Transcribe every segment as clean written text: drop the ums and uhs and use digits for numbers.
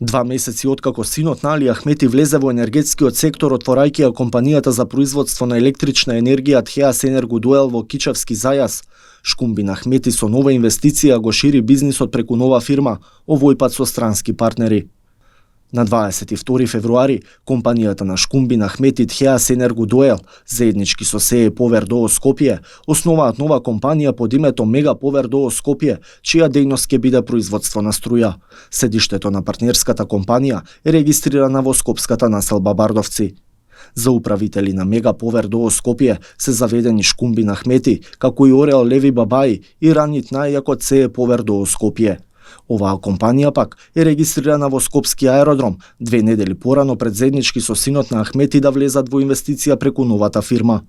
2 месеци откако синот на Али Ахмети влезе во енергетскиот сектор отворајќи ја компанијата за производство на електрична енергија ТХЕАС Енергодуел во Кичевски Зајас, Шкумбин Ахмети со нова инвестиција го шири бизнисот преку нова фирма, овој пат со странски партнери. На 22 февруари, компанијата на Шкумбин Ахмети ТХЕАС Енергодуел, заеднички со СЕ Повер ДОО Скопје, основаат нова компанија под името Мега Повер ДОО Скопје, чија дејност ќе биде производство на струја. Седиштето на партнерската компанија е регистрирана во скопската населба Бардовци. За управители на Мега Повер ДОО Скопје се заведени Шкумбин Ахмети, како и Орел Леви Бабаи и Ранит Најак од СЕ Повер ДОО Скопје. Оваа компанија пак е регистрирана во Скопски аеродром 2 недели порано пред заеднички со синот на Ахмети да влезат во инвестиција преку новата фирма.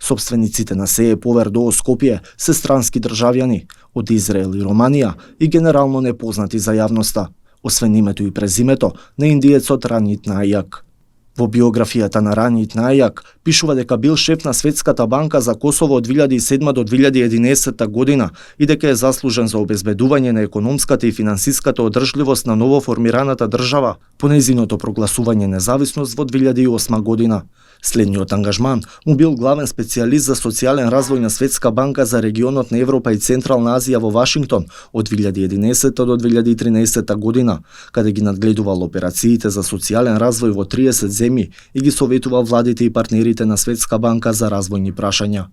Собствениците на СЕ Повер ДОО Скопје се странски државјани од Израел и Романија и генерално непознати за јавноста, освен името и презимето на индиецот Ранит Најак. Во биографијата на Ранит Најак пишува дека бил шеф на Светската банка за Косово од 2007 до 2011 година и дека е заслужен за обезбедување на економската и финансиската одржливост на новоформираната држава по нејзиното прогласување независност во 2008 година. Следниот ангажман му бил главен специјалист за социјален развој на Светска банка за регионот на Европа и Централна Азија во Вашингтон од 2011 до 2013 година, каде ги надгледувал операциите за социјален развој во 30 земји и ги советувал владите и партнерите на Светска банка за развојни прашања.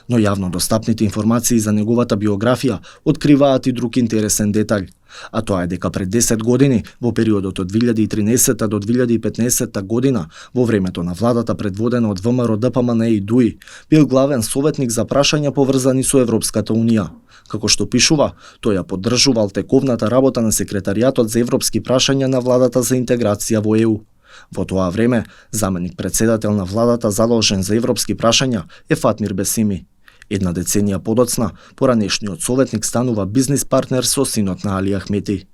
Но јавно достапните информации за неговата биографија откриваат и друг интересен детаљ, а тоа е дека пред 10 години, во периодот од 2013 до 2015 година, во времето на владата предводена од ВМРО ДПМН и ДУИ, бил главен советник за прашања поврзани со Европската унија. Како што пишува, тој ја поддржувал тековната работа на секретаријатот за европски прашања на владата за интеграција во ЕУ. Во тоа време, заменик председател на владата задолжен за европски прашања е Фатмир Бесими. Една деценија подоцна, поранешниот советник станува бизнис партнер со синот на Али Ахмети.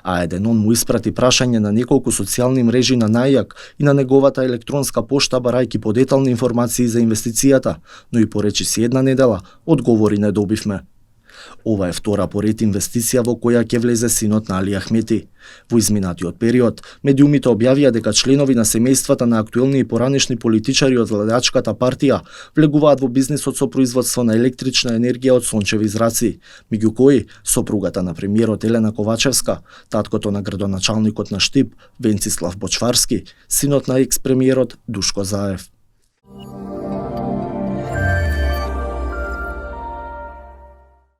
А еден он му испрати прашање на неколку социјални мрежи на Најак и на неговата електронска пошта барајќи подетални информации за инвестицијата, но и поречиси една недела, одговори не добивме. Ова е втора поред инвестиција во која ќе влезе синот на Али Ахмети. Во изминатиот период, медиумите објавија дека членови на семејствата на актуелни и поранешни политичари од владачката партија влегуваат во бизнисот со производство на електрична енергија од сончеви зраци, меѓу кои сопругата на премиерот Елена Ковачевска, таткото на градоначалникот на Штип Венцислав Бочварски, синот на екс-премиерот Душко Заев.